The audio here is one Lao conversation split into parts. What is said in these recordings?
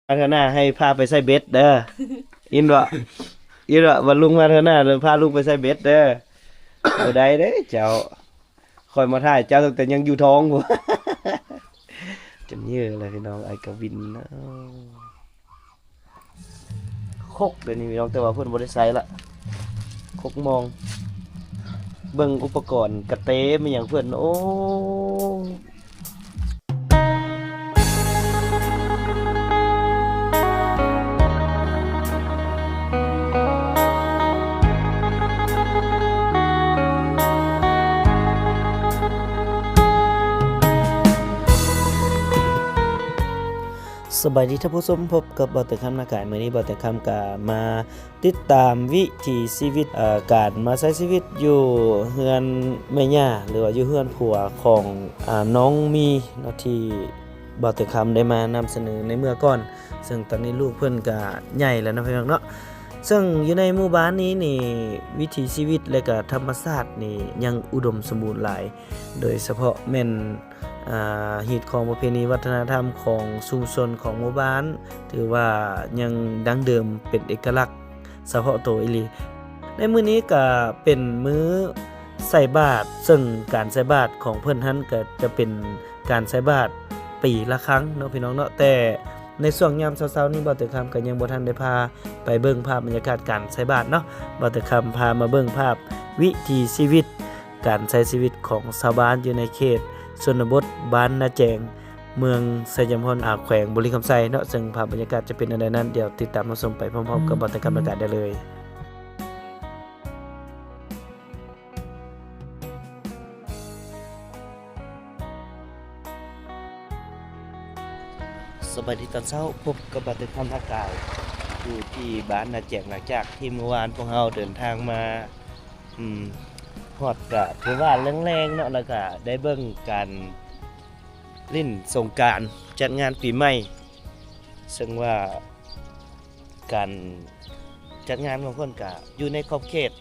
ມາເທື່ອໜ້າໃຫ້ພາໄປໃສ່ເບັດເດີ ອີ່ນບໍ່? ອີ່ນບໍ່? ວ່າລຸງມາເທື່ອໜ້າ ພາລຸງໄປໃສ່ເບັດເດີ. ບໍ່ໄດ້ເດ້ເຈົ້າ ຂ້ອຍມາຖ່າຍເຈົ້າຕັ້ງແຕ່ຍັງຢູ່ທ້ອງພຸ້ນ. ຈົນເຍີແລ້ວພີ່ນ້ອງ ອ້າຍກະວິນ. ຄົກດຽວນີ້ພີ່ນ້ອງ ແຕ່ວ່າເພິ່ນບໍ່ໄດ້ໃຊ້ລະ ຄົກມອງ. ເບິ່ງອຸປະກອນກະເຕມອີ່ຫຍັງເພິ່ນ ໂອ້. ສະບາຍດີທ່ານຜູ້ຊົມ ພົບກັບບ່າວແຕງຄຳນາກາຍ. ມື້ນີ້ບ່າວແຕງຄຳກະມາຕິດຕາມວິຖີຊີວິດ ເອີ ການມາໃຊ້ຊີວິດຢູ່ເຮືອນແມ່ຍ່າ ຫຼືວ່າຢູ່ເຮືອນຜົວຂອງ ອາ ນ້ອງມີເນາະ ທີ່ບ່າວແຕງຄຳໄດ້ມານຳສະເໜີໃນເມື່ອກ່ອນ. ເຊິ່ງຕອນນີ້ລູກເພິ່ນກະໃຫຍ່ແລ້ວເນາະ ພີ່ນ້ອງເນາະ. ເຊິ່ງຢູ່ໃນໝູ່ບ້ານນີ້ນີ້ ວິຖີຊີວິດ ແລະກະທຳມະຊາດນີ້ຍັງອຸດົມສົມບູນຫຼາຍ ໂດຍສະເພາະແມ່ນ ອ່າ ຮີດຄອງປະເພນີວັດທະນະທຳຂອງຊຸມຊົນຂອງໝູ່ບ້ານ ຖືວ່າຍັງດັ້ງເດີມເປັນເອກະລັກສະເພາະໂຕອີ່ຫຼີ. ໃນມື້ນີ້ກະເປັນມື້ໃສ່ບາດ ເຊິ່ງການໃສ່ບາດຂອງເພິ່ນຫັ້ນກະຈະເປັນການໃສ່ບາດປີລະຄັ້ງເນາະ ພີ່ນ້ອງເນາະ. ແຕ່ໃນຊ່ວງຍາມເຊົ້າໆນີ້ ບ່າວແຕງຄຳກະຍັງບໍ່ທັນໄດ້ພາໄປເບິ່ງພາບບັນຍາກາດການໃສ່ບາດເນາະ. ບ່າວແຕງຄຳພາມາເບິ່ງພາບວິຖີຊີວິດ ການໃຊ້ຊີວິດຂອງຊາວບ້ານຢູ່ໃນເຂດຊົນນະບົດບ້ານນາແຈງ ເມືອງໄຊຍະມະພອນ ອາ ແຂວງບໍລິຄຳໄຊເນາະ. ເຊິ່ງພາບບັນຍາກາດຈະເປັນອັນໃດນັ້ນ ດຽວຕິດຕາມຮັບຊົມໄປພ້ອມໆກັບບ່າວແຕງຄຳນາກາຍໄດ້ເລີຍ. ສະບາຍດີຕອນເຊົ້າ ພົບກັບບ່າວແຕງຄຳນາກາຍ ຢູ່ທີ່ບ້ານນາແຈງ. ຫຼັງຈາກທີ່ມື້ວານພວກເຮົາເດີນທາງມາ ອືມ ຮອດກະຖືວ່າແລງໆເນາະ ແລ້ວກະໄດ້ເບິ່ງການຫຼິ້ນສົງການ ຈັດງານປີໃໝ່ ເຊິ່ງວ່າການຈັດງານຂອງເພິ່ນກະຢູ່ໃນຂອບເຂດ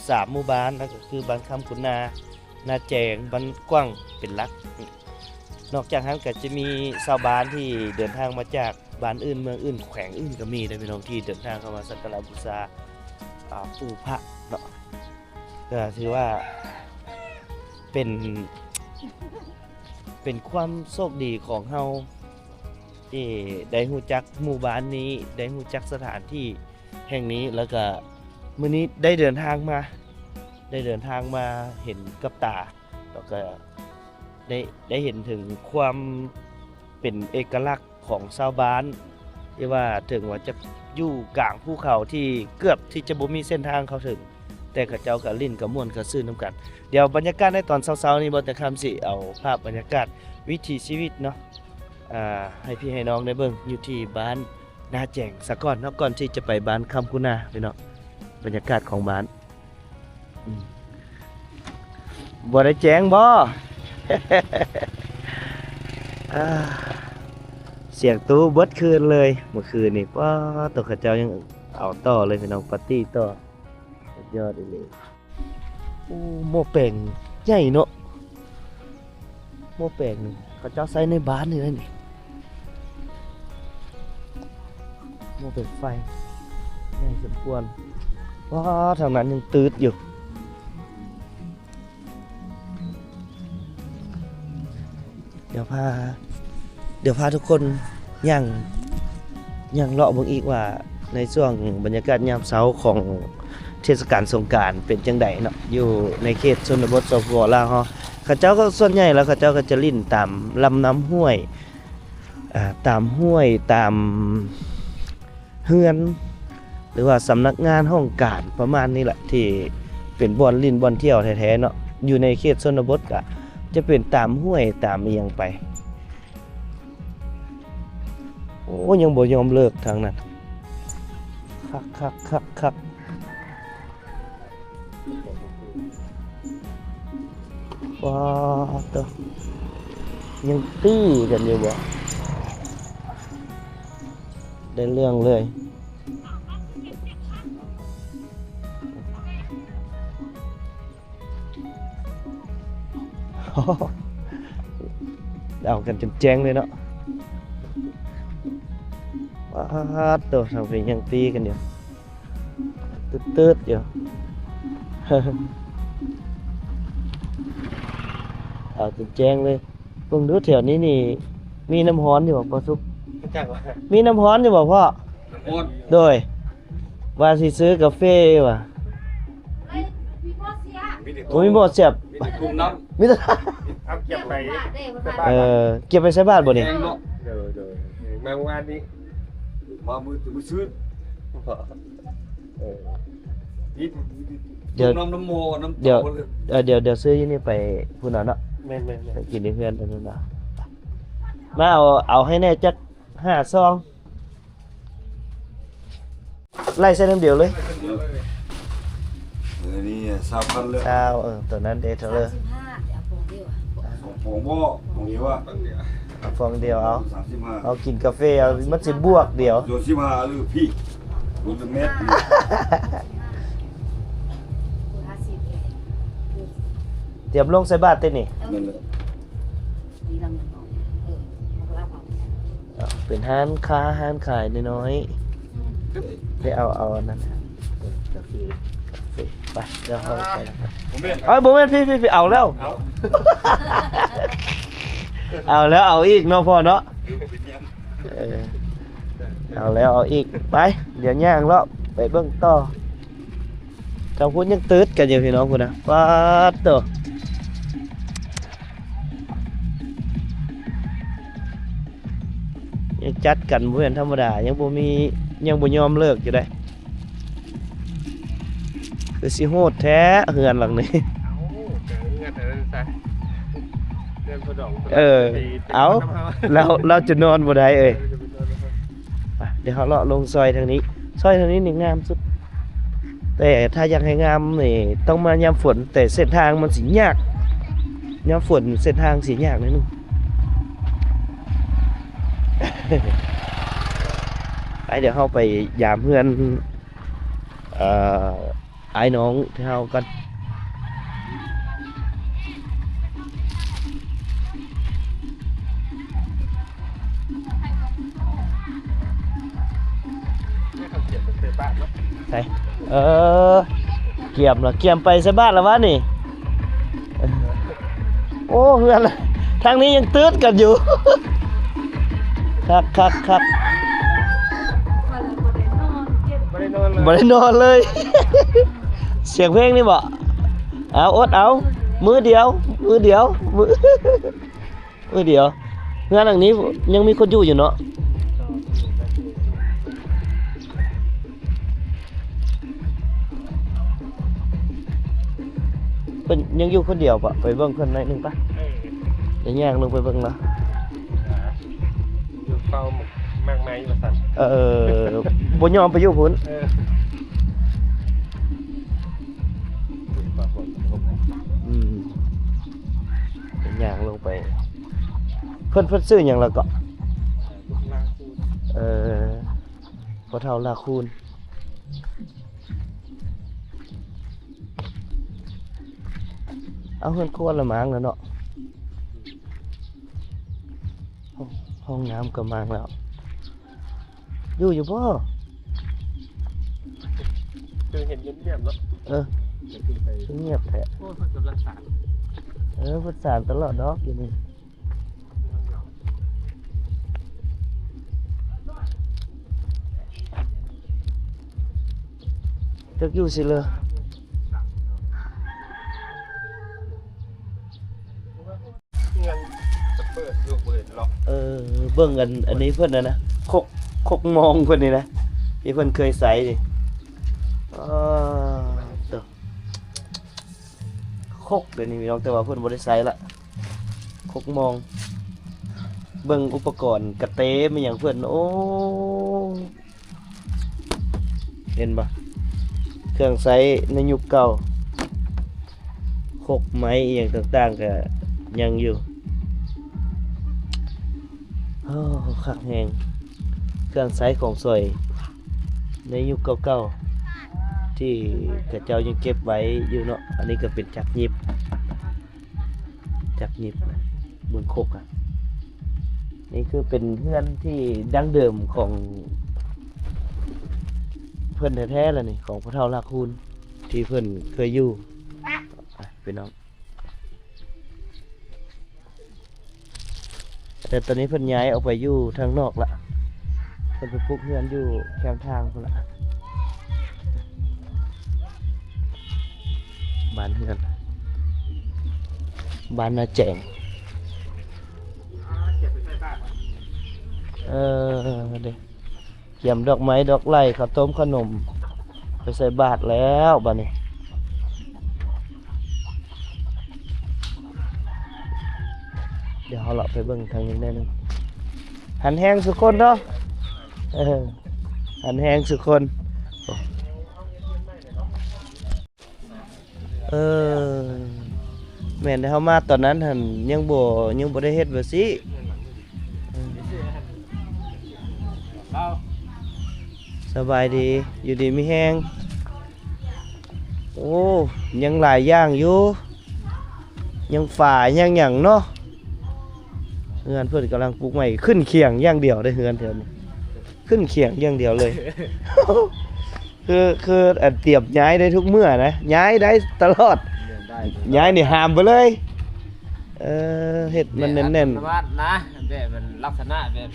ສາມໝູ່ບ້ານ ນັ້ນກະຄືບ້ານຄຳຄຸນນາ, ນາແຈງ, ບ້ານກວ້າງເປັນຫຼັກ. ນອກຈາກນັ້ນກະຈະມີຊາວບ້ານທີ່ເດີນທາງມາຈາກບ້ານອື່ນເມືອງອື່ນແຂວງອື່ນກະມີເດ້ພີ່ນ້ອງ ທີ່ເດີນທາງເຂົ້າມາສັກກາລະບູຊາ ອ່າ ປູ່ພະເນາະ. ກະຖືວ່າເປັນ ເປັນຄວາມໂຊກດີຂອງເຮົາທີ່ໄດ້ຮູ້ຈັກໝູ່ບ້ານນີ້ ໄດ້ຮູ້ຈັກສະຖານທີ່ແຫ່ງນີ້ ແລ້ວກະມື້ນີ້ໄດ້ເດີນທາງມາ ໄດ້ເດີນທາງມາເຫັນກັບຕາ ແລ້ວກະໄດ້ ໄດ້ເຫັນເຖິງຄວາມເປັນເອກະລັກ ຂອງຊາວບ້ານ ທີ່ວ່າເຖິງວ່າຈະຢູ່ກາງພູເຂົາທີ່ເກືອບທີ່ຈະບໍ່ມີເສັ້ນທາງເຂົ້າເຖິງ ແຕ່ເຂົາເຈົ້າກະຫຼິ້ນກະມ່ວນກະຊື່ນນຳກັນ. ດຽວບັນຍາກາດໃນຕອນເຊົ້າໆນີ້ ບ່າວແຕງຄຳຊິເອົາພາບບັນຍາກາດວິຖີຊີວິດເນາະ ອ່າ ໃຫ້ພີ່ໃຫ້ນ້ອງໄດ້ເບິ່ງຢູ່ທີ່ບ້ານນາແຈງສາກ່ອນເນາະ ກ່ອນທີ່ຈະໄປບ້ານຄຳຄຸນນາພີ່ນ້ອງ. ບັນຍາກາດຂອງບ້ານ ອືມ ບໍ່ໄດ້ແຈ້ງບໍ່? ອາ ສຽງຕູ້ເບິດຄືນເລີຍມື້ຄືນນີ້. ປ້າໂຕ ເຂົາເຈົ້າຍັງເອົາຕໍ່ເລີຍພີ່ນ້ອງ ປາຕີ້ຕໍ່ ສຸດຍອດອີ່ຫຼີ. ໂອ້ ໝໍ້ແປງໃຫຍ່ເນາະ. ໝໍ້ແປງນີ້ເຂົາເຈົ້າໃຊ້ໃນບ້ານນີ້ແຫຼະນີ້ ໝໍ້ແປງໄຟໃຫຍ່ສົມຄວນ. ວ້າ ທາງນັ້ນຍັງຕືດຢູ່. ດຽວພາ ດຽວພາທຸກຄົນຍ່າງ ຍ່າງເລາະເບິ່ງອີກວ່າ ໃນຊ່ວງບັນຍາກາດຍາມເຊົ້າຂອງເທດສະການສົງການເປັນຈັ່ງໃດເນາະ ຢູ່ໃນເຂດຊົນນະບົດ ສປປ ລາວເຮົາ. ເຂົາເຈົ້າກໍສ່ວນໃຫຍ່ແລ້ວ ເຂົາເຈົ້າກໍຈະຫຼິ້ນຕາມລຳນ້ຳຫ້ວຍ ອ່າ ຕາມຫ້ວຍ ຕາມເຮືອນ ຫຼືວ່າສຳນັກງານຫ້ອງການປະມານນີ້ແຫຼະ ທີ່ເປັນບ່ອນຫຼິ້ນບ່ອນທ່ຽວແທ້ໆເນາະ. ຢູ່ໃນເຂດຊົນນະບົດກະຈະເປັນຕາມຫ້ວຍຕາມອີ່ຫຍັງໄປ. ໂອ້ ຍັງບໍ່ຍອມເລີກທາງນັ້ນ. ຄັກໆໆໆ. ວ້າໂຕ ຍັງຕີກັນຢູ່ບໍ່? ໄດ້ເລື່ອງເລີຍ. ເອົາກັນຈົນແຈ້ງເລີຍເນາະ. ປາດໂຕ ທາງພີ້ຍັງຕີກັນຢູ່ ຕຶດໆຢູ່ ເອົາຈົນແຈ້ງເລີຍ. ເບິ່ງດູແຖວນີ້ນີ້ ມີນ້ຳຮ້ອນຢູ່ບໍ່ພໍ່ສຸກ? ຈັກວ່າ ມີນ້ຳຮ້ອນຢູ່ບໍ່ພໍ່? ໂດຍ ວ່າຊິຊື້ກາເຟວ່າ ມີແຕ່ ໂອ້ຍ ບໍ່ແຊບ ມີແຕ່ກຸ້ມນ້ຳ ມີແຕ່ ເອົາເກັບໄປ ເອີ ເກັບໄປໃສ່ບາດບໍ່ນີ້? ແພງເນາະ ໂດຍໆ ມາວານນີ້ ມາມື້ ມື້ຊືນ ເອີ ດຽວ ນ້ຳ ນ້ຳໝໍ້ ນ້ຳ ດຽວ ເອີ ດຽວ ດຽວຊື້ຢູ່ນີ້ໄປພຸ້ນເອົາເນາະ ແມ່ນໆໆ ໄປກິນຢູ່ເຮືອນເພິ່ນເນາະ ມາເອົາ ເອົາໃຫ້ແດ່ຈັກຫ້າຊອງ ໄລ່ໃສ່ນ້ຳດຽວເລີຍ ເອີ ນີ້ຊາວພັນເລີຍ ຊາວ ເອີ ຕົວນັ້ນເດ ເທົ່າເລີຍ ສາມສິບຫ້າ ເອົາຟອງດຽວ ສອງຟອງບໍ່ ຟອງດຽວ ເອົາຟອງດຽວ ເອົາ ສາມສິບຫ້າ ເອົາກິນກາເຟ ເອົາ ມັນຊິບວກດຽວ ໂດນສິບຫ້າ ຫຼື ພີ້ ລົດແມັດ ຕຽມລົງໃສ່ບາດຕິນີ້ ແມ່ນເລີຍ ເປັນຮ້ານຄ້າຮ້ານຂາຍນ້ອຍໆ ໄປເອົາ ເອົາອັນນັ້ນ ໄປ ດຽວເຮົາໄປ ເອີຍ ບໍ່ແມ່ນ ພີ້ໆ ເອົາແລ້ວ ເອົາແລ້ວເອົາອີກເນາະພໍ່ເນາະ ເອີ ເອົາແລ້ວເອົາອີກ ໄປ ດຽວຍ່າງເລາະໄປເບິ່ງຕໍ່ ທາງພຸ້ນຍັງຕຶດກັນຢູ່ພີ່ນ້ອງພຸ້ນນະ ປາດໂຕ ຍັງຈັດກັນບໍ່ແມ່ນທຳມະດາ ຍັງບໍ່ມີ ຍັງບໍ່ຍອມເລີກຢູ່ເດ້ ຄືຊິໂຫດແທ້ເຮືອນຫຼັງນີ້ ເອົ້າ ເຮືອນອັນນັ້ນຊະ ເຮືອນພໍ່ດອງ ເອີ ເອົາ ລາວ ລາວຈະນອນບໍ່ໄດ້ເອີຍ ໄປ ດຽວເຮົາເລາະລົງຊອຍທາງນີ້ ຊອຍທາງນີ້ນີ້ງາມສຸດ ແຕ່ຖ້າຢາກໃຫ້ງາມນີ້ຕ້ອງມາຍາມຝົນ ແຕ່ເສັ້ນທາງມັນຊິຍາກ ຍາມຝົນເສັ້ນທາງຊິຍາກໜ້ອຍໜຶ່ງ ໄປ ດຽວເຮົາໄປຢາມເຮືອນ ເອີ ອ້າຍນ້ອງເຮົາກັນ ໃສ ເອີ ກຽມລະ ກຽມໄປໃສ່ບາດລະວະນີ້ ໂອ້ ເຮືອນ ທາງນີ້ຍັງຕຶດກັນຢູ່ ຄັກໆໆ ບໍ່ໄດ້ນອນເລີຍ ສຽງເພງນີ້ບໍ? ເອົາ ອົດເອົາ ມື້ດຽວ ມື້ດຽວ ມື້ ມື້ດຽວ ເຮືອນຫຼັງນີ້ຍັງມີຄົນຢູ່ຢູ່ເນາະ ເພິ່ນຍັງຢູ່ຄົນດຽວປະ? ໄປເບິ່ງເພິ່ນໜ້ອຍໜຶ່ງປະ ເອີ ໄດ້ຍ່າງລົງໄປເບິ່ງລະ ຢູ່ເຝົ້າໝາກໄມ້ວ່າຊັ້ນ ເອີ ບໍ່ຍອມໄປຢູ່ພຸ້ນ ເອີ ອືມ ໄດ້ຍ່າງລົງໄປ ເພິ່ນ ເພິ່ນຊື່ຫຍັງລະເກາະ? ເອີ ພໍ່ເຖົ້າລາຄູນ ເອົາ ເຮືອນຄົວລະມ້າງລະເນາະ ຫ້ອງ ຫ້ອງນ້ຳກະມ້າງແລ້ວ ຢູ່ຢູ່ບໍ່? ຄືເຫັນງຽບໆເນາະ ເອີ ງຽບແທ້ ໂອ້ ເພິ່ນກຳລັງສານ ເອີ ເພິ່ນສານຕະຫຼອດດອກຢູ່ນີ້. ຈັກຢູ່ໃສເລີ ເອີ ເບິ່ງອັນ ອັນນີ້ເພິ່ນນະນະ ຄົກ ຄົກມອງເພິ່ນນີ້ນະ ທີ່ເພິ່ນເຄີຍໃຊ້ນີ້ ອໍ ໂຕ ຄົກດຽວນີ້ພີ່ນ້ອງ ແຕ່ວ່າເພິ່ນບໍ່ໄດ້ໃຊ້ລະ ຄົກມອງ ເບິ່ງອຸປະກອນກະເຕມອີ່ຫຍັງເພິ່ນ ໂອ້ ເຫັນບໍ່ ເຄື່ອງໃຊ້ໃນຍຸກເກົ່າ ຄົກໄມ້ອີ່ຫຍັງຕ່າງໆກະຍັງຢູ່ ໂອ້ ຄັກແຮງ ເຄື່ອງໃຊ້ຂອງສອຍ ໃນຍຸກເກົ່າໆ ທີ່ເຂົາເຈົ້າຍັງເກັບໄວ້ຢູ່ເນາະ ອັນນີ້ກະເປັນຈັກຫຍິບ ຈັກຫຍິບນະ ເບິ່ງຄົກອະ ນີ້ຄືເປັນເຮືອນທີ່ດັ້ງເດີມຂອງ ເພິ່ນແທ້ໆລະນີ້ ຂອງພໍ່ເຖົ້າລາກຄູນ ທີ່ເພິ່ນເຄີຍຢູ່ ໄປພີ່ນ້ອງ. ແຕ່ຕອນນີ້ເພິ່ນຍ້າຍອອກໄປຢູ່ທາງນອກລະ ເພິ່ນໄປປຸກເຮືອນຢູ່ແຄມທາງພຸ້ນລະ. ບ້ານເຮືອນ ບ້ານນາແຈງ ເອີ ເດ້ ກຽມດອກໄມ້ດອກໄຫຼ ເຂົ້າຕົ້ມຂະໜົມ ໄປໃສ່ບາດແລ້ວບາດນີ້. ດຽວເຮົາເລາະໄປເບິ່ງທາງນີ້ໜ້ອຍໜຶ່ງ. ຫັນແຮງສູ່ຄົນເນາະ ເອີ ຫັນແຮງສູ່ຄົນ. ເອີ ແມ່ນ ເຮົາມາຕອນນັ້ນຫັ້ນຍັງບໍ່ ຍັງບໍ່ໄດ້ເຮັດແບບຊີ້. ເອີ ສະບາຍດີ ຢູ່ດີມີແຮງ. ໂອ້ ຍັງຫຼາຍຢ່າງຢູ່ ຍັງຝາຍັງຫຍັງເນາະ. ເຮືອນເພິ່ນກຳລັງປຸກໃໝ່ ຂຶ້ນຂຽງຢ່າງດຽວເດ້ ເຮືອນແຖວນີ້ ຂຶ້ນຂຽງຢ່າງດຽວເລີຍ. ຄື ຄື ອັນ ຕຽມຍ້າຍໄດ້ທຸກເມື່ອນະ ຍ້າຍໄດ້ຕະຫຼອດ ຍ້າຍນີ້ຫ້າມໄປເລີຍ. ເອີ ເຮັດມັນແໜ້ນໆ ແບບອັດຕະໂນມັດນະ ແບບມັນລັກສະນະແບບ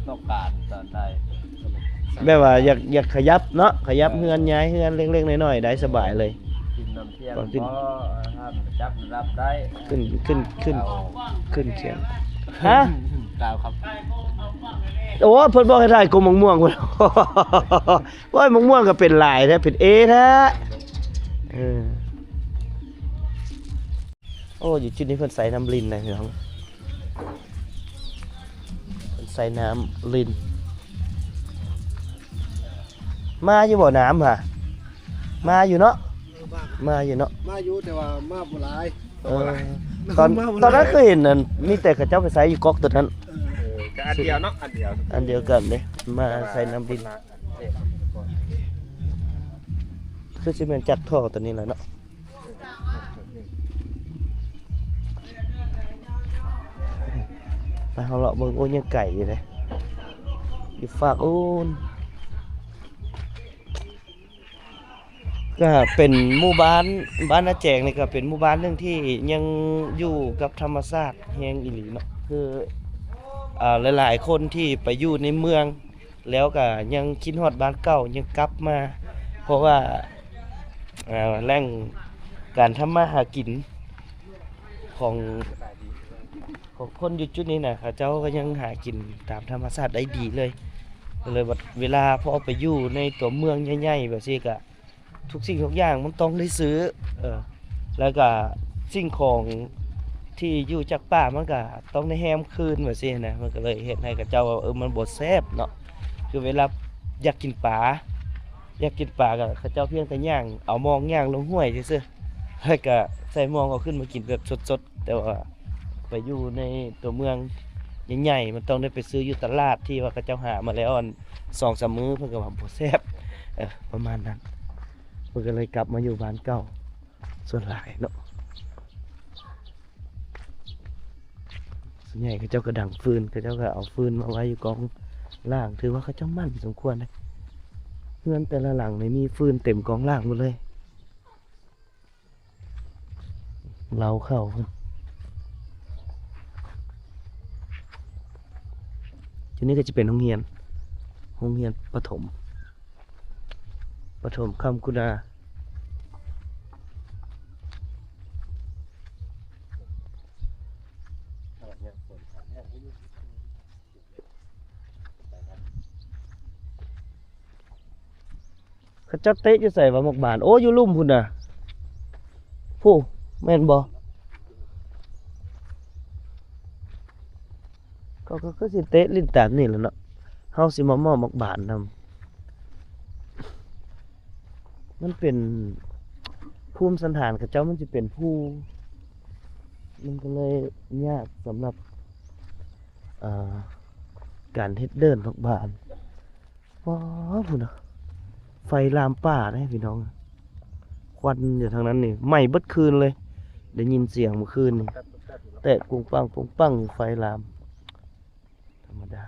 ຕ້ອງການຕອນໃດ ແບບວ່າຢາກ ຢາກຂະຫຍັບເນາະ ຂະຫຍັບເຮືອນ ຍ້າຍເຮືອນເລັກໆນ້ອຍໆໄດ້ສະບາຍເລີຍ. ກິນນ້ຳທ່ຽງ ກໍຂຶ້ນ ບໍ່ ຫ້າມຈັບລະດັບໄດ້ ຂຶ້ນ ຂຶ້ນ ຂຶ້ນ ເອົາ ຂຶ້ນຂຽງ ຮະ ດາວຄັບ. ໂອ້ ເພິ່ນບອກໃຫ້ຖ່າຍກົກໝາກມ່ວງພຸ້ນ. ໂອ້ຍ ໝາກມ່ວງກໍເປັນຫຼາຍແທ້ ເປັນເອແທ້. ເອີ ໂອ້ ຢູ່ຈຸດນີ້ເພິ່ນໃສ່ນ້ຳລິນນະພີ່ນ້ອງ ເພິ່ນໃສ່ນ້ຳລິນ. ມາຢູ່ບໍ່ນ້ຳຫະ? ມາຢູ່ເນາະ ມາຢູ່ເນາະ ມາຢູ່ ແຕ່ວ່າມາບໍ່ຫຼາຍ. ເອີ ຕອນ ມາບໍ່ຫຼາຍ ຕອນນັ້ນຄືເຫັນອັນ ມີແຕ່ເຂົາເຈົ້າໄປໃສ່ຢູ່ກອກໂຕນັ້ນ. ເອີ ເອີ ກໍອັນດຽວເນາະ ອັນດຽວ ອັນດຽວກັນເດ້ ມາໃສ່ນ້ຳດິນ. ຄືຊິແມ່ນຈັກທໍ່ໂຕນີ້ແຫຼະເນາະ. ໄປ ເຮົາເລາະເບິ່ງ. ໂອ້ ຍັງໄກຢູ່ເດ້ ຢູ່ຟາກໂນ້ນ. ກໍເປັນໝູ່ບ້ານ ບ້ານນາແຈງນີ້ກໍເປັນໝູ່ບ້ານໜຶ່ງທີ່ຍັງຢູ່ກັບທຳມະຊາດແຮງອີ່ຫຼີເນາະ. ຄື ອ່າ ຫຼາຍໆຄົນທີ່ໄປຢູ່ໃນເມືອງ ແລ້ວກໍຍັງຄິດຮອດບ້ານເກົ່າ ຍັງກັບມາ ເພາະວ່າ ເອີ ແຫຼ່ງການທຳມາຫາກິນຂອງ ຂອງຄົນຢູ່ຈຸດນີ້ນະ ເຂົາເຈົ້າກໍຍັງຫາກິນຕາມທຳມະຊາດໄດ້ດີເລີຍ. ກໍເລີຍວ່າເວລາພໍໄປຢູ່ໃນຕົວເມືອງໃຫຍ່ໆແບບຊີ້ ກະທຸກສິ່ງທຸກຢ່າງມັນຕ້ອງໄດ້ຊື້ ເອີ ແລ້ວກະສິ່ງຂອງທີ່ຢູ່ຈາກປ່າມັນກະຕ້ອງໄດ້ແຮມຄືນແບບຊີ້ນະ. ມັນກໍເລີຍເຮັດໃຫ້ເຂົາເຈົ້າວ່າ ເອີ ມັນບໍ່ແຊບເນາະ. ຄືເວລາຢາກກິນປາ ຢາກກິນປາກໍເຂົາເຈົ້າພຽງແຕ່ຍ່າງເອົາມອງຍ່າງລົງຫ້ວຍຊື່ໆ ແລ້ວກໍໃສ່ມອງເອົາຂຶ້ນມາກິນແບບສົດໆ. ແຕ່ວ່າໄປຢູ່ໃນຕົວເມືອງໃຫຍ່ໆ ມັນຕ້ອງໄດ້ໄປຊື້ຢູ່ຕະຫຼາດທີ່ວ່າເຂົາເຈົ້າຫາມາແລ້ວ ອັນ ສອງສາມມື້ ເພິ່ນກໍວ່າບໍ່ແຊບ ເອີ ປະມານນັ້ນ. ເພິ່ນກໍເລີຍກັບມາຢູ່ບ້ານເກົ່າສ່ວນຫຼາຍເນາະ. ສ່ວນໃຫຍ່ເຂົາເຈົ້າກໍດັງຟືນ ເຂົາເຈົ້າກໍເອົາຟືນມາໄວ້ຢູ່ກອງລ່າງ ຖືວ່າເຂົາເຈົ້າໝັ້ນສົມຄວນເດ້. ເຮືອນແຕ່ລະຫຼັງນີ້ມີຟືນເຕັມກອງລ່າງໝົດເລີຍ. ເລົ້າເຂົ້າພຸ້ນ. ຈຸດນີ້ກໍຈະເປັນໂຮງຮຽນ ໂຮງຮຽນປະຖົມ ປະຖົມຄຳກຸນາ. ເຂົາເຈົ້າເຕະຢູ່ໃສວະ ໝາກບານ? ໂອ້ ຢູ່ລຸ່ມພຸ້ນນະ ຜູ້ ແມ່ນບໍ່? ເຂົາກໍຄືຊິເຕະຫຼິ້ນຕາມນີ້ແຫຼະເນາະ. ເຮົາຊິມາເໝາະໝາກບານນຳ. ມັນເປັນພູມສັນຖານເຂົາເຈົ້າ ມັນຊິເປັນພູ ມັນກໍເລີຍຍາກສຳລັບ ອ່າ ການເຮັດເດີ່ນໝາກບານ. ວ້າວ ພຸ້ນນະ ໄຟລາມປ່າເດ້ພີ່ນ້ອງ. ຄວັນຢູ່ທາງນັ້ນນີ້ ໄໝ້ເບິດຄືນເລີຍ. ໄດ້ຍິນສຽງມື້ຄືນນີ້ ແຕກປຸງປັງ ປຸງປັງຢູ່ ໄຟລາມ. ທຳມະດາ.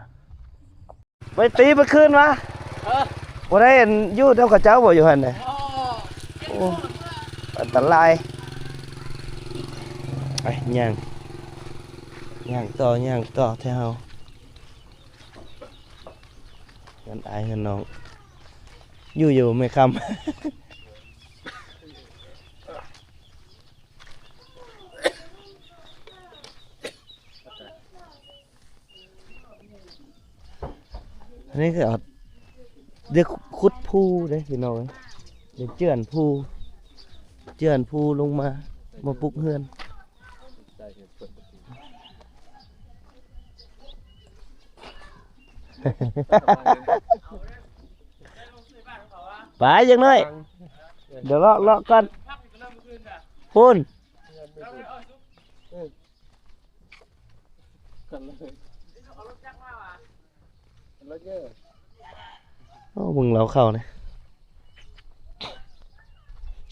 ໄປຕີເບິດຄືນວະ? ເອີ ບໍ່ໄດ້ອັນຢູ່ນຳເຂົາເຈົ້າບໍ່ຢູ່ຫັ້ນນະ? ໂອ້ ອັນຕະລາຍ. ໄປຍ່າງ ຍ່າງຕໍ່ ຍ່າງຕໍ່ແທ້ເຮົາ. ເຮືອນອ້າຍເຮືອນນ້ອງ ຢູ່ຢູ່ແມ່ຄຳ. ອັນນີ້ຄືເອົາ ເດ້ຂຸດພູເດ້ພີ່ນ້ອງເອີຍ ເດ້ເຈື່ອນພູ ເຈື່ອນພູລົງມາ ມາປຸກເຮືອນ. ໄປ ຢ່າງໜ້ອຍ ດຽວເລາະ ເລາະກ່ອນ ພຸ້ນ. ໂອ້ ເບິ່ງລາວເຂົ້ານີ້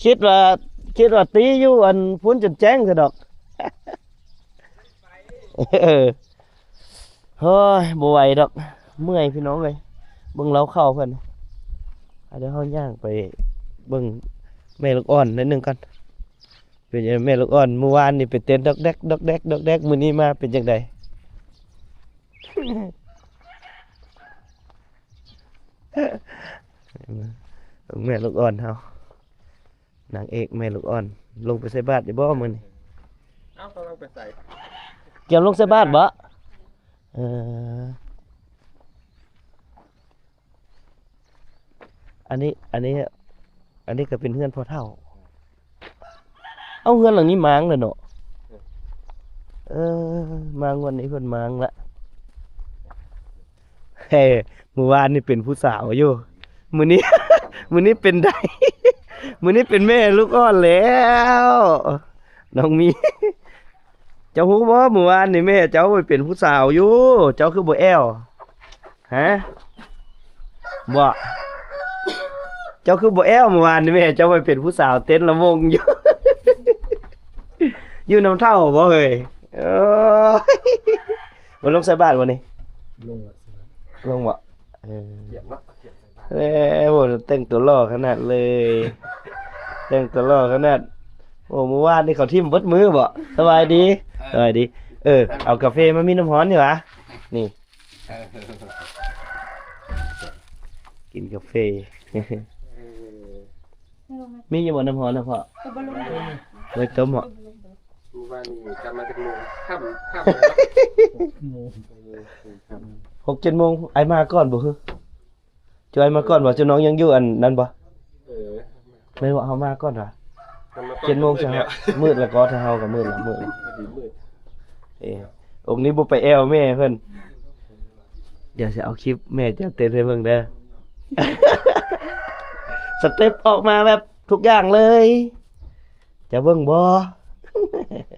ຄິດວ່າ ຄິດວ່າຕີຢູ່ອັນພຸ້ນຈົນແຈ້ງຊະດອກ. ເອີ ໂອ້ຍ ບໍ່ໄຫວດອກ ເມື່ອຍພີ່ນ້ອງເອີຍ. ເບິ່ງລາວເຂົ້າເພິ່ນ. ອາ ດຽວເຮົາຍ່າງໄປເບິ່ງແມ່ລູກອ່ອນໜ້ອຍໜຶ່ງກ່ອນ. ເປັນຈັ່ງໃດແມ່ລູກອ່ອນ? ມື້ວານນີ້ໄປເຕັ້ນດອກແດກ ດອກແດກ ດອກແດກ ມື້ນີ້ມາເປັນຈັ່ງໃດ? ແມ່ລູກອ່ອນເຮົາ ນາງເອກແມ່ລູກອ່ອນ ລົງໄປໃສ່ບາດຢູ່ບໍ່ມື້ນີ້? ເອົ້າ ກຳລັງໄປໃສ່ ກຽມລົງໃສ່ບາດບໍ່? ເອີ ອັນນີ້ ອັນນີ້ ອັນນີ້ກໍເປັນເຮືອນພໍ່ເຖົ້າ. ເອົ້າ ເຮືອນຫຼັງນີ້ມ້າງແລ້ວເນາະ. ເອີ ມາງວດນີ້ເພິ່ນມ້າງລະ. ເອີ ມື້ວານນີ້ເປັນຜູ້ສາວຢູ່ ມື້ນີ້ ມື້ນີ້ເປັນໃດ ມື້ນີ້ເປັນແມ່ລູກອ່ອນແລ້ວ ນ້ອງມີ. ເຈົ້າຮູ້ບໍ່ ມື້ວານນີ້ແມ່ເຈົ້າໄປເປັນຜູ້ສາວຢູ່ ເຈົ້າຄືບໍ່ແອວ? ຮະ ບໍ່ ເຈົ້າຄືບໍ່ແອວ? ມື້ວານນີ້ແມ່ເຈົ້າໄປເປັນຜູ້ສາວເຕັ້ນລຳວົງຢູ່ ຢູ່ນຳເຖົ້າບໍ່ເຮີ້ຍ? ໂອ້ຍ ບໍ່ລົງໃສ່ບາດບໍ່ນີ້? ລົງແລ້ວ ລົງບໍ່? ເອີ ກຽມເນາະ ກຽມໃສ່ບາດ. ເອີ ໂອ້ ແຕ່ງຕົວຫຼໍ່ຂະໜາດເລີຍ ແຕ່ງຕົວຫຼໍ່ຂະໜາດ. ໂອ້ ມື້ວານນີ້ເຂົາຖິ້ມເບິດມື້ບໍ່? ສະບາຍດີ ເອີ ສະບາຍດີ. ເອີ ເອົາກາເຟມາມີນ້ຳຮ້ອນນີ້ຫວາ? ນີ້ ເອີ ກິນກາເຟ ເອີ ມີຢູ່ບໍ່ນ້ຳຮ້ອນນະພໍ່? ເອີ ບໍ່ລົງ ໄວ້ຕົ້ມເນາະ. ມື້ວານນີ້ກັບມາຈັກໂມງ? ຄ່ຳ ຄ່ຳແລ້ວເນາະ ຫົກໂມງ ເອີ ຄ່ຳ ຫົກເຈັດໂມງ. ອ້າຍມາກ່ອນບໍ່? ເອີ ຈອຍມາກ່ອນບໍ່? ເຈົ້ານ້ອງຍັງຢູ່ອັນນັ້ນບໍ່? ເອີ ແມ່ນວ່າເຮົາມາກ່ອນຫວາ? ເຮົາມາກ່ອນ ເຈັດໂມງ ເຊົ້າ ມືດແລ້ວກໍ ເຮົາກໍມືດແລ້ວ ມືດແລ້ວ ພໍດີມືດ. ເອີ ອົງນີ້ບໍ່ໄປແອວແມ່ເພິ່ນ. ດຽວຊິເອົາຄລິບແມ່ເຈົ້າເຕັ້ນໃຫ້ເບິ່ງເດີ ສະເຕັບອອກມາແບບທຸກຢ່າງເລີຍ. ຈະເບິ່ງບໍ່?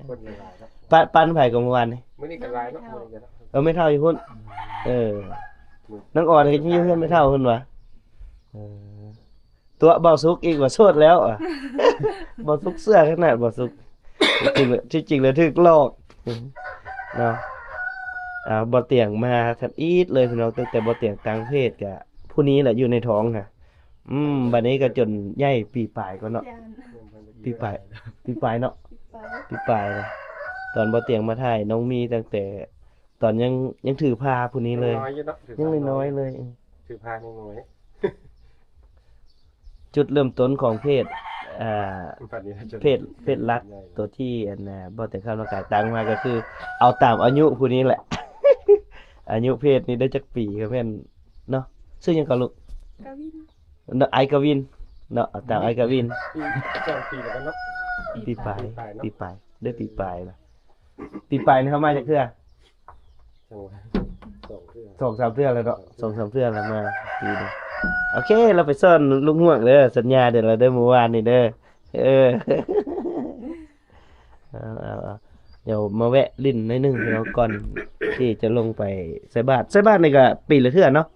ຄົນຫຼາຍໆເນາະ ປະ ປານໃຜກໍມື້ວານນີ້? ມື້ນີ້ກໍຫຼາຍເນາະ ມື້ນີ້ກໍເນາະ. ເອີ ແມ່ເຖົ້າຢູ່ພຸ້ນ ເອີ ນ້ອງອອນກໍຍັງຢູ່ເຮືອນແມ່ເຖົ້າພຸ້ນຫວາ? ເອີ ຕົວະບ່າວສຸກອີກວ່າໂສດແລ້ວອະ ບ່າວສຸກເຊື່ອຂະໜາດ ບ່າວສຸກ ທີ່ຈິງ ທີ່ຈິງແລ້ວຖືກຫຼອກເນາະ. ອ່າ ບ່າວຕຽງມາທຳອິດເລີຍພີ່ນ້ອງ ຕັ້ງແຕ່ບ່າວຕຽງຕັ້ງເພຈກະຜູ້ນີ້ແຫຼະຢູ່ໃນທ້ອງຫັ້ນ. ອືມ ບັດນີ້ກໍຈົນໃຫຍ່ປີປາຍກ່ອນເນາະ ປີປາຍ ປີປາຍເນາະ ປີປາຍ ປີປາຍນະ. ຕອນບ່າວຕຽງມາຖ່າຍນ້ອງມີຕັ້ງແຕ່ຕອນຍັງ ຍັງຖືພາຜູ້ນີ້ເລີຍ ຍັງນ້ອຍຢູ່ເນາະ ຖືພາ ຍັງນ້ອຍໆເລີຍ ຖືພາຍັງນ້ອຍ. ຈຸດເລີ່ມຕົ້ນຂອງເພຈ ອ່າ ເພຈ ເພຈຫຼັກ ຕົວທີ່ອັນນ່າ ບ່າວແຕງຄຳລາວກາຍຕັ້ງມາກໍຄືເອົາຕາມອາຍຸຜູ້ນີ້ແຫຼະ. ອາຍຸເພຈນີ້ໄດ້ຈັກປີກໍແມ່ນເນາະ. ຊື່ຫຍັງກໍລູກ? ກະວິນ ເນາະ ອ້າຍກະວິນເນາະ ເອົາຕາມອ້າຍກະວິນ. ປີ ສອງປີແລ້ວກັນເນາະ ປີປາຍ ປີປາຍເນາະ ປີປາຍ ເດ້ ປີປາຍລະ. ປີປາຍນີ້ເຮົາມາຈັກເທື່ອ? ສອງ ສອງເທື່ອ ສອງສາມເທື່ອແລ້ວເນາະ ສອງສາມເທື່ອແລ້ວມາປີນີ້. ໂອເຄ ລາວໄປສອນລູກຮ່ວງເດີ ສັນຍາເດີ ລາວເດີ ມື້ວານນີ້ເດີ. ເອີ ເອົາ ເອົາ ເອົາ ດຽວມາແວະຫຼິ້ນໜ້ອຍໜຶ່ງພີ່ນ້ອງ ກ່ອນທີ່ຈະລົງໄປໃສ່ບາດ. ໃສ່ບາດນີ້ກະປີລະເທື່ອເນາະ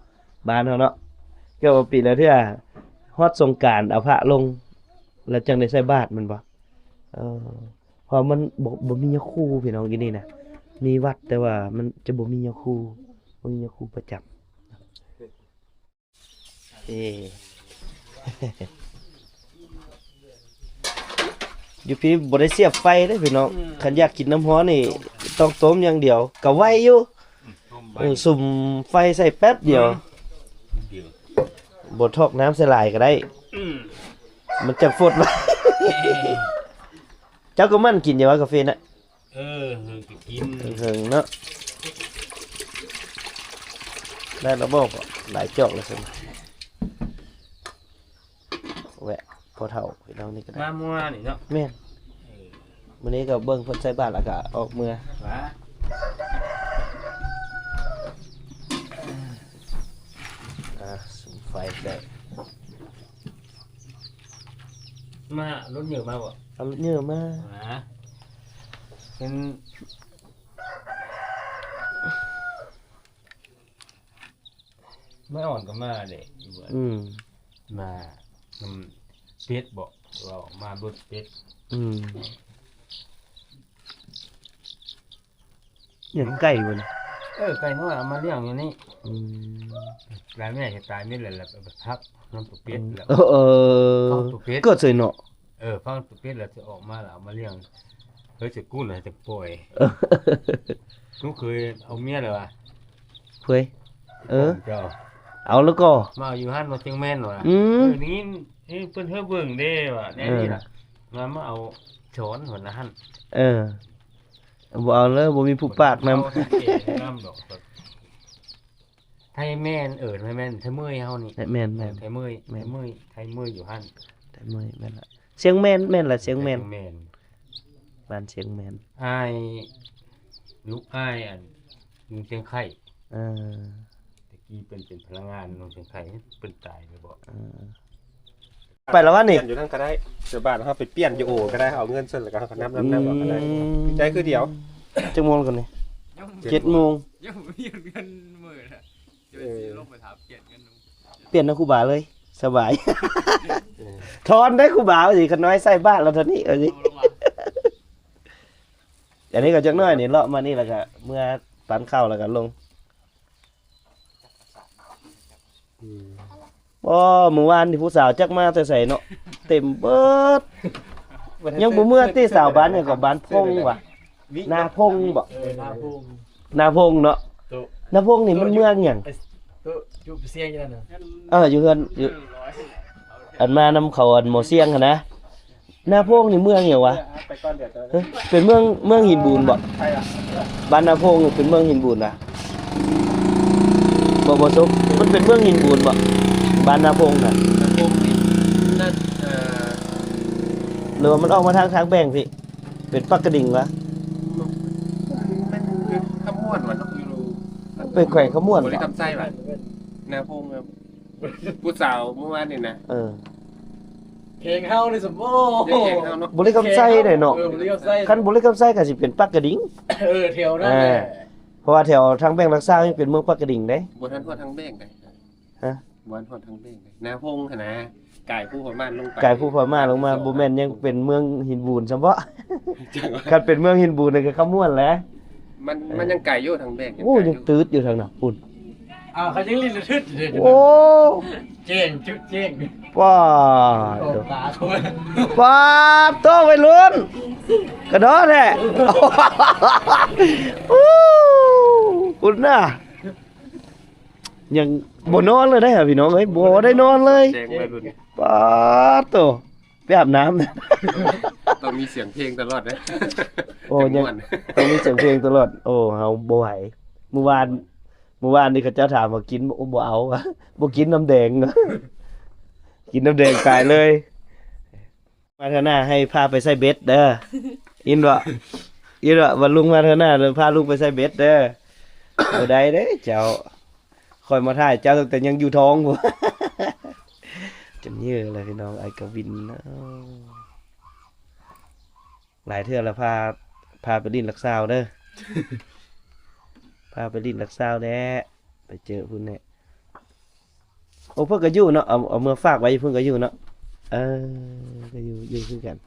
ບ້ານເຮົາເນາະ ກໍວ່າປີລະເທື່ອ ຮອດສົງການເອົາພະລົງ ແລ້ວຈັ່ງໄດ້ໃສ່ບາດແມ່ນບໍ່? ເອີ ເພາະມັນບໍ່ ບໍ່ມີຍາຄູພີ່ນ້ອງ ຢູ່ນີ້ນະ ມີວັດ ແຕ່ວ່າມັນຈະບໍ່ມີຍາຄູ ບໍ່ມີຍາຄູປະຈຳ. ເອີ ຢູ່ພີ້ບໍ່ໄດ້ສຽບໄຟເດ້ພີ່ນ້ອງ. ອືມ ຄັນຢາກກິນນ້ຳຮ້ອນນີ້ຕ້ອງຕົ້ມຢ່າງດຽວ ກະໄວຢູ່. ອືມ ເອີ ສຸມໄຟໃສ່ແປັບດຽວ. ອືມ ບໍ່ຖອກນ້ຳໃສ່ຫຼາຍກະໄດ້. ອືມ ມັນຈະຟົດ. ເຈົ້າກະໝັ່ນກິນຢູ່ວ່າກາເຟນະ. ເອີ ເຮີກະກິນ ເຫິງໆເນາະ. ໄດ້ລະບໍ່? ຫຼາຍຈອກແລ້ວຊັ້ນ. ແວະພໍ່ເຖົ້າພີ່ນ້ອງນີ້ກະໄດ້ ມາມື້ວານນີ້ເນາະ. ແມ່ນ ເອີ ມື້ນີ້ກະເບິ່ງເພິ່ນໃສ່ບາດແລ້ວກະອອກເມືອ. ຫວາ ອ່າ ສຸມໄຟໄດ້. ມາລົດເຍອະມາບໍ່? ເອົາລົດເຍອະມາ. ຫວາ ເຫັນ ແມ່ອ່ອນກະມາເດ້. ອືມ ມານຳເປັດບໍ? ເວົ້າມາເບິ່ງເປັດ. ອືມ ລ້ຽງໄກ່ບໍ່ນີ້? ເອີ ໄກ່ນ້ອຍເອົາມາລ້ຽງຢູ່ນີ້. ອືມ ຫຼາຍແມ່ເຮັດຕາຍມິດແລ້ວ ແລ້ວໄປພັກນຳໂຕເປັດແລ້ວ. ເອີ ເອີ ເອົາໂຕເປັດ ເກີດເສີຍເນາະ. ເອີ ຟັງໂຕເປັດແລ້ວຈະອອກມາແລ້ວເອົາມາລ້ຽງ. ເຮີຍ ຈະກຸ້ນໃຫ້ຈະປ່ອຍ. ລູກເຂີຍເອົາເມຍແລ້ວຫວາ? ເຂີຍ ເອີ ເຈົ້າ ເອົາແລ້ວກໍມາເອົາຢູ່ຫັ້ນວ່າ ຈັ່ງແມ່ນຫວາ? ອືມ ເອີ ໄດ້ຍິນເພິ່ນເຮີເບິ່ງເດ້ວ່າແນວນີ້ລະ. ເອີ ມາ ມາເອົາສອນຫັ້ນນະຫັ້ນ. ເອີ ບໍ່ເອົາເລີຍ ບໍ່ມີຜູ້ປາກນຳ. ໄທແມ່ນ ເອີ ໄທແມ່ນ ໄທເມີຍເຮົານີ້. ແມ່ນໆ ເອີ ໄທເມີຍ ແມ່ນ ໄທເມີຍ ໄທເມີຍຢູ່ຫັ້ນ. ໄທເມີຍ ແມ່ນລະ ຊຽງແມ່ນ ແມ່ນລະ ຊຽງແມ່ນ ຊຽງແມ່ນ ບ້ານຊຽງແມ່ນ. ອ້າຍ ລູກອ້າຍ ອັນ ລຸງຊຽງໄຄ. ເອີ ແຕ່ກີ້ເພິ່ນເປັນພະນັກງານລຸງຊຽງໄຄ ເພິ່ນຕາຍແລ້ວບໍ? ເອີ ໄປລະວະນີ້ ປ່ຽນຢູ່ນັ້ນກະໄດ້. ເຈົ້າບ້ານເຮົາໄປປ່ຽນຢູ່ໂອກະໄດ້ ເອົາເງິນເຊິ່ງແລ້ວກະເຮົາກະນຳ ນຳ ນຳ ອອກກະໄດ້. ອືມ ໄດ້ຄືດຽວ. ຈັກໂມງລະນີ້? ເຈັດໂມງ ຍັງບໍ່ມີເງິນມື້ລະ. ເອີ ຊິລົງໄປຖາມປ່ຽນເງິນ ປ່ຽນນຳຄູບາເລີຍ ສະບາຍ. ເອີ ທອນໄດ້ຄູບາວ່າຊິ ຂະນ້ອຍໃສ່ບາດລະເທົ່ານີ້ ເອີ ເອົາລົງມາ. ອັນນີ້ກະຈັກໜ້ອຍນີ້ ເລາະມານີ້ແລ້ວກະເມືອປັນເຂົ້າແລ້ວກະລົງ. ອືມ ໂອ້ ມື້ວານນີ້ຜູ້ສາວຈັກມາແຕ່ໃສເນາະ ເຕັມເບີດ. ຍັງບໍ່ເມືອຕິ ສາວບ້ານຫຍັງເກາະ ບ້ານພົງຫວາ? ນາພົງບໍ? ເອີ ນາພົງ ນາພົງເນາະ. ນາພົງນີ້ມັນເມືອງຫຍັງ? ເອີ ຢູ່ເຮືອນ ຢູ່ ອັນມານຳເຂົາ ອັນໝໍຊຽງຫັ້ນນະ. ນາໂພງນີ້ເມືອງຫຍັງວະ? ເປັນເມືອງ ເມືອງຫີນບູນບໍ? ບ້ານນາໂພງນີ້ເປັນເມືອງຫີນບູນນະ? ບໍ່ ບໍ່ສົກ ມັນເປັນເມືອງຫີນບູນບໍ? ບ້ານນາໂພງນະ? ນາໂພງນີ້ ໜ້າ ເອີ ຫຼືວ່າມັນອອກມາທາງ ທາງແບງພີ້? ເປັນປາກກະດິງວະ? ມັນ ມັນຄືຄຳມ່ວນວະເນາະ ຢູ່ ເປັນແຂວງຄຳມ່ວນບໍ? ບໍລິຄຳໄຊວະ? ນາໂພງ ຜູ້ສາວມື້ວານນີ້ນະ ເອີ ແຂວງເຮົານີ້ ໂອ້ ແຂວງເຮົາເນາະ ບໍລິຄຳໄຊໄດ໋ເນາະ. ເອີ ບໍລິຄຳໄຊ ຄັນບໍລິຄຳໄຊກະຊິເປັນປາກກະດິງ. ເອີ ແຖວນັ້ນແຫຼະ ເອີ ເພາະວ່າແຖວທາງແບງຫຼັກຊາວຍັງເປັນເມືອງປາກກະດິງເດ້. ບໍ່ທັນຮອດທາງແບງໄດ໋ ຮະ ບໍ່ທັນຮອດທາງແບງໄດ໋ ນາໂພງຫັ້ນນະ ກາຍພູຜາມ່ານລົງໄປ ກາຍພູຜາມ່ານລົງມາ ບໍ່ແມ່ນຍັງເປັນເມືອງຫີນບູນຊ້ຳບໍ? ຄັນເປັນເມືອງຫີນບູນນີ້ກະຄຳມ່ວນແຫຼະ. ມັນ ເອີ ມັນຍັງໄກຢູ່ທາງແບງ ໂອ້ ຍັງຕື່ດຢູ່ທາງນັ້ນພຸ້ນ. ອ້າວ ເຂົາຍັງຫຼິ້ນລະທຶດຢູ່ເດ້. ໂອ້ ແຈ້ງ ຈຸດແຈ້ງ ປ້າໂຕ ປ້າໂຕ ໄວລຸ້ນ ກະດໍ້ແທ້ ໂອ້ ພຸ້ນນະ ຍັງບໍ່ນອນເລີຍເດ້ພີ່ນ້ອງເອີຍ ບໍ່ໄດ້ນອນເລີຍ. ປ້າໂຕ ໄປອາບນ້ຳ ຕ້ອງມີສຽງເພງຕະຫຼອດເດ້. ໂອ້ ຍັງ ຕ້ອງມີສຽງເພງຕະຫຼອດ. ໂອ້ ເຮົາບໍ່ໄຫວ ມື້ວານ ມື້ວານນີ້ເຂົາເຈົ້າຖາມວ່າກິນ ໂອ້ ບໍ່ເອົາ ບໍ່ກິນນ້ຳແດງ ກິນນ້ຳແດງຕາຍເລີຍ. ມາເທື່ອໜ້າໃຫ້ພາໄປໃສ່ເບັດເດີ ອີ່ນບໍ່ ອີ່ນບໍ່ ວ່າລຸງມາເທື່ອໜ້າ ພາລຸງໄປໃສ່ເບັດເດີ. ບໍ່ໄດ້ເດ້ເຈົ້າ ຂ້ອຍມາຖ່າຍເຈົ້າຕັ້ງແຕ່ຍັງຢູ່ທ້ອງພຸ້ນ ຈົນເຍີແລ້ວພີ່ນ້ອງ. ອ້າຍກະວິນ ເອີ ຫຼາຍເທື່ອແລ້ວ ພາ ພາໄປຫຼິ້ນລັກສາວເດີ ພາໄປຫຼິ້ນລັກສາວແດ່ ໄປເຈີພຸ້ນແດ່. ໂອ້ ເພິ່ນກະຢູ່ເນາະ ເອົາ ເອົາເມືອຝາກໄວ້ຢູ່ພຸ້ນກະຢູ່ເນາະ. ເອີ ກະຢູ່ ຢູ່ຄືກັນ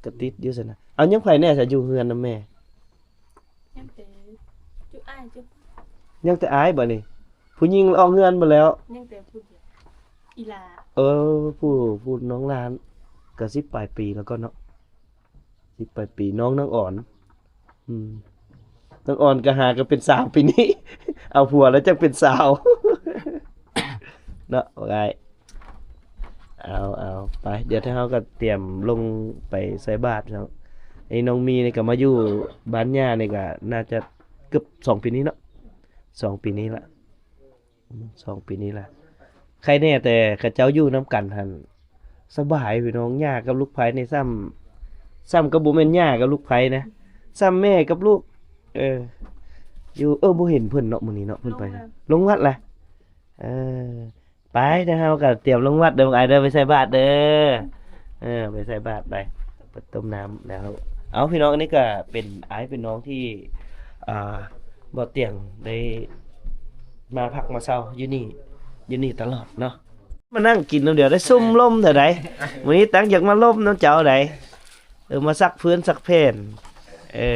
ກະຕິດຢູ່ຊັ້ນນະ. ເອົາ ຍັງໃຜແດ່ຊະຢູ່ເຮືອນນຳແມ່? ຍັງແຕ່ຈຸອ້າຍຈຸ ຍັງແຕ່ອ້າຍບໍນີ້? ຜູ້ຍິງອອກເຮືອນໝົດແລ້ວ ຍັງແຕ່ຜູ້ດຽວ ອີ່ຫຼ້າ ເອີ ຜູ້ ຜູ້ນ້ອງຫຼ້ານ ກໍສິບປາຍປີແລ້ວກໍເນາະ ສິບປາຍປີ ນ້ອງນາງອອນ ອືມ ນາງອອນກໍຫາກໍເປັນສາວປີນີ້ ເອົາຜົວແລ້ວຈັ່ງເປັນສາວ ເນາະ ວ່າງ່າຍ ເອົາ ເອົາ ໄປ ດຽວທາງເຮົາກໍຕຽມລົງໄປໃສ່ບາດເນາະ ໄອ້ນ້ອງມີນີ້ກໍມາຢູ່ບ້ານຍ່ານີ້ກໍໜ້າຈະເກືອບສອງປີນີ້ເນາະ ສອງປີນີ້ລະ ອືມ ສອງປີນີ້ລະ ໄຄແນ່ແຕ່ເຂົາເຈົ້າຢູ່ນຳກັນຫັ້ນ ສະບາຍພີ່ນ້ອງ ຍ່າກັບລູກໃພ້ນີ້ຊ້ຳ ຊ້ຳກໍບໍ່ແມ່ນຍ່າກັບລູກໃພ້ນະ ຊ້ຳແມ່ກັບລູກ ເອີ ຢູ່ ເອີ ບໍ່ເຫັນເພິ່ນເນາະ ມື້ນີ້ເນາະ ເພິ່ນໄປ ລົງແລ້ວ ລົງວັດລະ ເອີ ໄປ ດຽວເຮົາກໍຕຽມລົງວັດເດີ ອ້າຍເດີ ໄປໃສ່ບາດເດີ ເອີ ໄປໃສ່ບາດໄປ ໄປຕົ້ມນ້ຳແລ້ວ ເອົາ ພີ່ນ້ອງ ອັນນີ້ກໍເປັນອ້າຍເປັນນ້ອງທີ່ ອ່າ ບໍ່ຕຽງໄດ້ມາພັກມາເຊົາຢູ່ນີ້ ຢູ່ນີ້ຕະຫຼອດເນາະ ມານັ່ງກິນນຳດຽວໄດ້ຊຸມລົມເທື່ອໃດ ມື້ນີ້ຕັ້ງຢາກມາລົມນຳເຈົ້າໃດ ເອີ ມາຊັກພື້ນຊັກແຜ່ນ ເອີ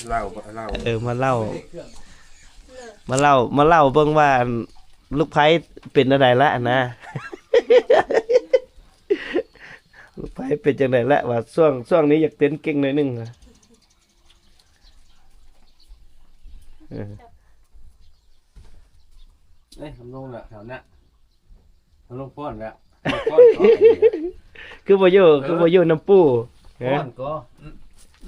ເລົ່າ ເລົ່າ ເອີ ມາເລົ່າ ມາເລົ່າ ມາເລົ່າເບິ່ງວ່າ ອັນ ລູກໃພ້ເປັນແນວໃດລະນະ ລູກໃພ້ເປັນຈັ່ງໃດລະ ວ່າຊ່ວງ ຊ່ວງນີ້ຢາກເຕັ້ນເກັ່ງໜ້ອຍໜຶ່ງ ເອີ ເອີຍ ມັນລົງລະແຖວນະ ມັນລົງຟ້ອນລະ ຟ້ອນກໍ ຄືບໍ່ຢູ່ ເອີ ຄືບໍ່ຢູ່ນຳປູ່ ຟ້ອນກໍ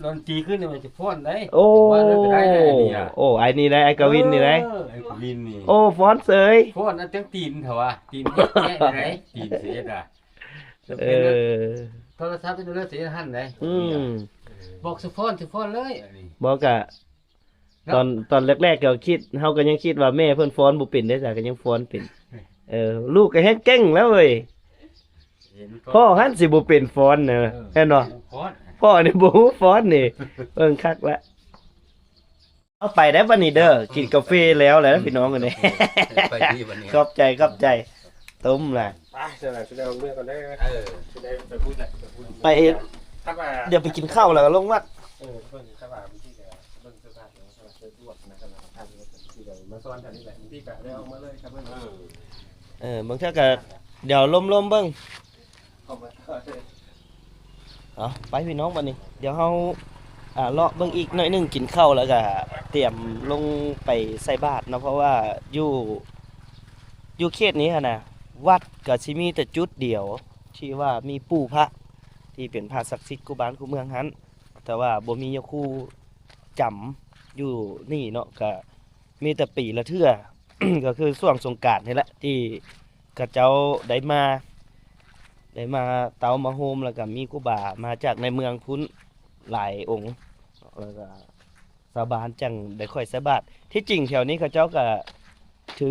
ດອນຕີຂຶ້ນນີ້ມັນຈະຟ້ອນໄດ໋ ໂອ້ ວ່າແລ້ວກໍໄດ້ໄດ໋ອັນນີ້ນະ ໂອ້ ໄອ້ນີ້ໄດ໋ ໄອ້ກະວິນນີ້ໄດ໋ ເອີ ໄອ້ກະວິນນີ້ ໂອ້ ຟ້ອນເສີຍ ຟ້ອນອັນຈັ່ງຕີນເຂົາວ່າ ຕີນແກະໄດ້ ຕີນເສຍດາ ເອີ ໂທລະສັບເປັນເລື່ອງເສຍຫັ້ນໄດ໋ ອືມ ບອກຊິຟ້ອນ ຊິຟ້ອນເລີຍ ບໍ່ກະ ເນາະ ຕອນ ຕອນແລກໆກໍຄິດ ເຮົາກໍຍັງຄິດວ່າແມ່ເພິ່ນຟ້ອນບໍ່ເປັນເດ້ ສາກໍຍັງຟ້ອນເປັນ ເອີ ລູກກໍແຮງເກັ່ງແລ້ວເວີຍ ພໍ່ຫັ້ນຊິບໍ່ເປັນຟ້ອນນະ ເອີ ແມ່ນບໍ່ ຟ້ອນ ພໍ່ນີ້ບໍ່ຮູ້ຟ້ອນນີ້ ເບິ່ງຄັກລະ ເອົາໄປໄດ້ບັດນີ້ເດີ ກິນກາເຟແລ້ວແຫຼະ ອືມ ພີ່ນ້ອງເອີຍ ໄປດີບັດນີ້ ຂອບໃຈ ຂອບໃຈ ຕົ້ມລະ ໄປ ສະແດງເມືອກ່ອນເດີ ເອີ ໄປ ດຽວໄປກິນເຂົ້າແລ້ວກໍລົງວັດ ເອີ ເບິ່ງ ຖ້າວ່າບາງທີກໍເບິ່ງສະພາບ ມາສອນແຖວນີ້ແຫຼະ ບາງທີກໍໄດ້ອອກມາເລີຍ ເອີ ບາງເທື່ອກໍດຽວລົມໆເບິ່ງ ເອົາ ໄປພີ່ນ້ອງ ບັດນີ້ ດຽວເຮົາ ອ່າ ເລາະເບິ່ງອີກໜ້ອຍໜຶ່ງ ກິນເຂົ້າແລ້ວກໍຕຽມລົງໄປໃສ່ບາດເນາະ ເພາະວ່າຢູ່ ຢູ່ເຂດນີ້ຫັ້ນນະ ວັດກໍຊິມີແຕ່ຈຸດດຽວ ທີ່ວ່າມີປູ່ພະ ທີ່ເປັນພະສັກສິດຄູ່ບ້ານຄູ່ເມືອງຫັ້ນ ແຕ່ວ່າບໍ່ມີຍາຄູຈຳຢູ່ນີ້ເນາະ ກໍ ມີແຕ່ປີລະເທື່ອ ກໍຄືຊ່ວງສົງການນີ້ແຫຼະ ທີ່ເຂົາເຈົ້າໄດ້ມາ ໄດ້ມາເຕົ້າມາໂຮມ ແລ້ວກໍມີຄູບາມາຈາກໃນເມືອງພຸ້ນຫຼາຍອົງ ແລ້ວກໍຊາວບ້ານຈັ່ງໄດ້ຄ່ອຍໃສ່ບາດ. ທີ່ຈິງແຖວນີ້ເຂົາເຈົ້າກໍຖື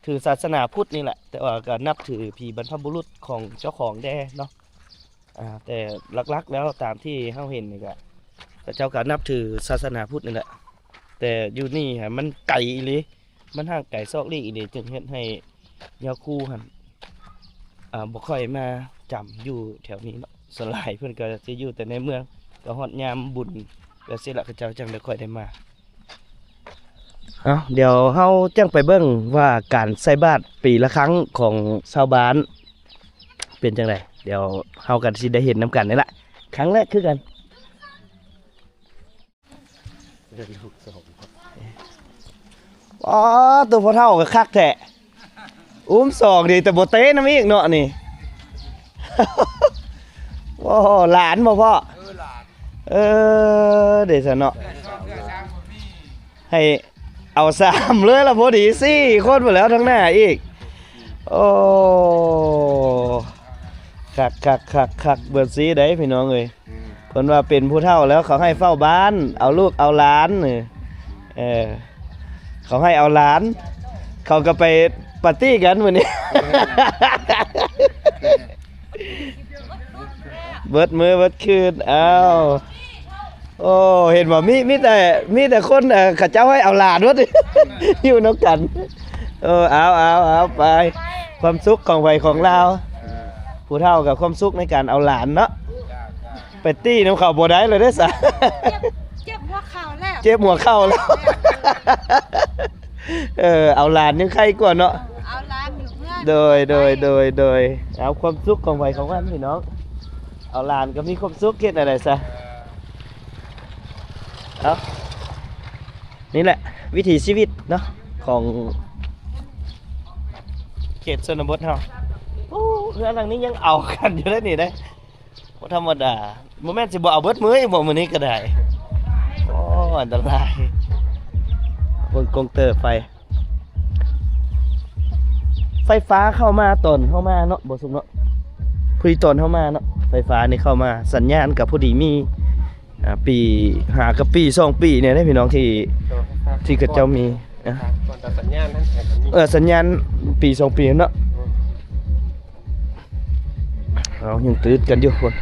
ຖືສາສະໜາພຸດນີ້ແຫຼະ ແຕ່ວ່າກໍນັບຖືຜີບັນພະບຸລຸດຂອງເຈົ້າຂອງແດ່ເນາະ. ອ່າ ແຕ່ຫຼັກໆແລ້ວຕາມທີ່ເຮົາເຫັນນີ້ກະ ເຂົາເຈົ້າກະນັບຖືສາສະໜາພຸດນີ້ແຫຼະ ແຕ່ຢູ່ນີ້ຫະມັນໄກອີ່ຫຼີ ມັນຫ່າງໄກຊອກຫຼີກອີ່ຫຼີ ຈຶ່ງເຮັດໃຫ້ຍາຄູຫັ້ນ ອ່າ ບໍ່ຄ່ອຍມາຈຳຢູ່ແຖວນີ້ເນາະ. ສ່ວນຫຼາຍເພິ່ນກະຊິຢູ່ແຕ່ໃນເມືອງ ກະຮອດຍາມບຸນແບບຊີ້ລະ ເຂົາເຈົ້າຈັ່ງໄດ້ຄ່ອຍໄດ້ມາ. ເອົາ ດຽວເຮົາຈັ່ງໄປເບິ່ງວ່າການໃສ່ບາດປີລະຄັ້ງຂອງຊາວບ້ານເປັນຈັ່ງໃດ ດຽວເຮົາກໍຊິໄດ້ເຫັນນຳກັນນີ້ລະ ຄັ້ງແລກຄືກັນ. ອໍ ໂຕພໍ່ເຖົ້າກໍຄັກແທ້. ອຸ້ມສອງນີ້ ແຕ່ບໍ່ເຕະນຳອີກເນາະນີ້. ໂອ້ ຫຼານບໍ່ພໍ່? ເອີ ຫຼານ ເອີ ເດຊະເນາະ ໃຫ້ເອົາສາມເລີຍລະ ພໍດີສີ່ຄົນພຸ້ນແລ້ວ ທາງໜ້າອີກ. ໂອ້ ຄັກໆໆໆ ເບິດຊີໄດ໋ພີ່ນ້ອງເອີຍ. ເພິ່ນວ່າເປັນຜູ້ເຖົ້າແລ້ວເຂົາໃຫ້ເຝົ້າບ້ານ ເອົາລູກເອົາຫຼານ ເອີ ເອີ ເຂົາໃຫ້ເອົາຫຼານ ເຂົາກໍໄປປາຕີ້ກັນມື້ນີ້ ເບິດມື້ເບິດຄືນ. ອ້າວ ໂອ້ ເຫັນບໍ່ ມີ ມີແຕ່ ມີແຕ່ຄົນ ເອີ ເຂົາເຈົ້າໃຫ້ເອົາຫຼານໝົດ ຢູ່ນຳກັນ. ເອີ ເອົາ ເອົາ ເອົາ ໄປ ຄວາມສຸກຂອງໃຜຂອງລາວ ຜູ້ເຖົ້າກໍຄວາມສຸກໃນການເອົາຫຼານເນາະ. ໄປຕີນຳເຂົາບໍ່ໄດ້ແລ້ວເດ້ສະ ເຈັບ ເຈັບຫົວເຂົ່າແລ້ວ ເຈັບຫົວເຂົ່າແລ້ວ. ເອີ ເອົາຫຼານຍັງໄຄກວ່າເນາະ. ເອົາຫຼານຢູ່ເຮືອນ ໂດຍ ໂດຍ ໂດຍ ໂດຍ. ເອົາຄວາມສຸກຂອງໃຜຂອງມັນພີ່ນ້ອງ. ເອົາຫຼານກໍມີຄວາມສຸກ ເຮັດແນວໃດຊະ. ເອົາ ນີ້ແຫຼະວິຖີຊີວິດເນາະ ຂອງເຂດຊົນນະບົດເຮົາ. ໂອ້ ເຮືອນຫຼັງນີ້ຍັງເອົາກັນຢູ່ເດ້ນີ້ເດ້. ບໍ່ທຳມະດາ. ບໍ່ແມ່ນຊິບໍ່ເອົາເບິດມື້ອີກບໍ່ ມື້ນີ້ກໍໄດ້. ໂອ້ ອັນຕະລາຍ. ເບິ່ງກົງເຕີໄຟ ໄຟຟ້າເຂົ້າມາຕອນເຮົາມາເນາະ ບໍ່ສຸກເນາະ. ພໍດີຕອນເຮົາມາເນາະ ໄຟຟ້ານີ້ເຂົ້າມາ ສັນຍານກໍພໍດີມີ ອ່າ ປີ ຫາກັບປີ ສອງປີນີ້ເດ້ພີ່ນ້ອງ ທີ່ ທີ່ເຂົາເຈົ້າມີ ອ່າ ກ່ອນຈະສັນຍານນັ້ນ ເອີ ສັນຍານປີ ສອງປີເນາະ. ເອົາ ຍັງຕື່ນກັນຢູ່ພຸ້ນ.